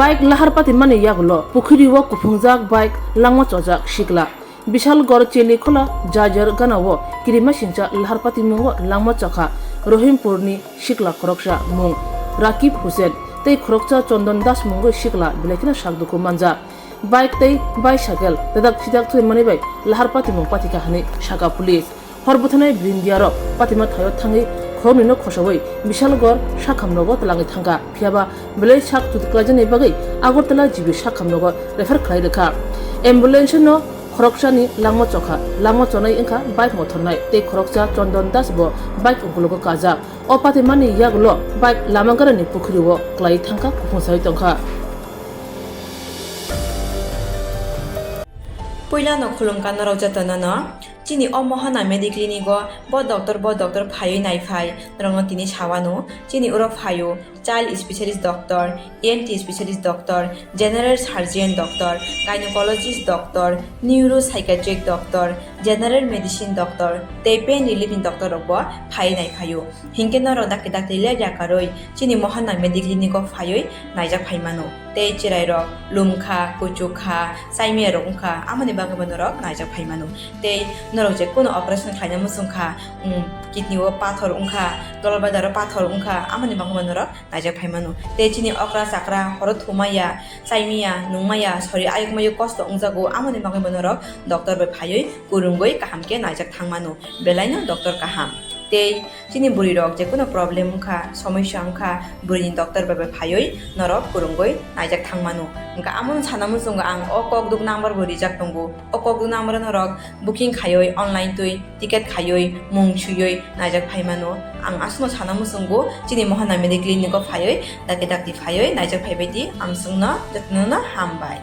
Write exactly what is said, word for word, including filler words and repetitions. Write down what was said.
Bike lahar patimani yagulo pukhiri o kuphungjak bike langma chojak sikla. Bishalgor Chelikhola Jajar ganao kirimasingcha lahar patimungo langma chakha Rohimpurni sikla khoroksa mung Rakib Hussain tei khoroksa Chondon Das mungwi sikla belai kheno sakdukhu manjak. Bike tei bicycle dadak sidak thwimani bai lahar patimung pathikha hwnwi sakha police. Hor bwthanai brindiarok patima thaio thangwi khoroknwino khosawi Bishalgor sakhamnogo twlangwi thangkha. Phiyaba belai sak tutuklaijani bagwi Agartala G B sakhamnogo refer khlai rwkha. Ambulance no khoroksani langma chokha, langma chonai wngkha bike mothornai tei khoroksa Chondon Das bo bike ukulogo kajak. O patimani yagulo bike lama garani pukhiri o kwlai thangkha, kuphung sawi tongkha. Puilano khulumkha norok jotono no. Chini o Mohana Mediclinic o bo doctor, bo doctor phaiwi naiphai norokno tini sawano. Chini oro phaio child specialist doctor, E N T specialist doctor, general surgeon doctor, gynecologist doctor, neuropsychiatric doctor, general medicine doctor tei pain relief ni doctor rok bo phaiwi naiphaio. Hinkhe norok dakti dakti ler yakarwi chini Mohana Mediclinic o phaiwi naijak phaimano. Tei chwrairok lumkha, kuchukha, chaimiyarok wngkha, amoni bagwibo norok naijak phaimano. Tei norok je kuno operation khlaina muchungkha, um, kidney o pathor wngkha, dolbadaro pathor wngkha, amoni bagwibo norok naijak phaimano. Tei chini okra chakra horo thumaya, chaimaya, nungmaya, sori ayukmayo kosto wngjago, amoni bagwibo norok doctor bai phaiwi kwrwngwi kaham khe naijak thangmano. Belaino doctor kaham. Tei chini bwrwi rok je kuno problem wngkha, somosya wngkha, bwrwini doctor bai bai phaiwi norok kwrwngwi naijak thangmano. Wngkha amono sana muchungo ang o kokduk number bo rijak tongo. O kokduk number o norok booking khaiwi online twi ticket khaiwi mung swiwi naijak phaimano. Ang aswkno sana muchungo chini Mohana Mediclinic o phaiwi dakti dakti phaiwi naijak phaibai di, ang chwngno jotono no hambai.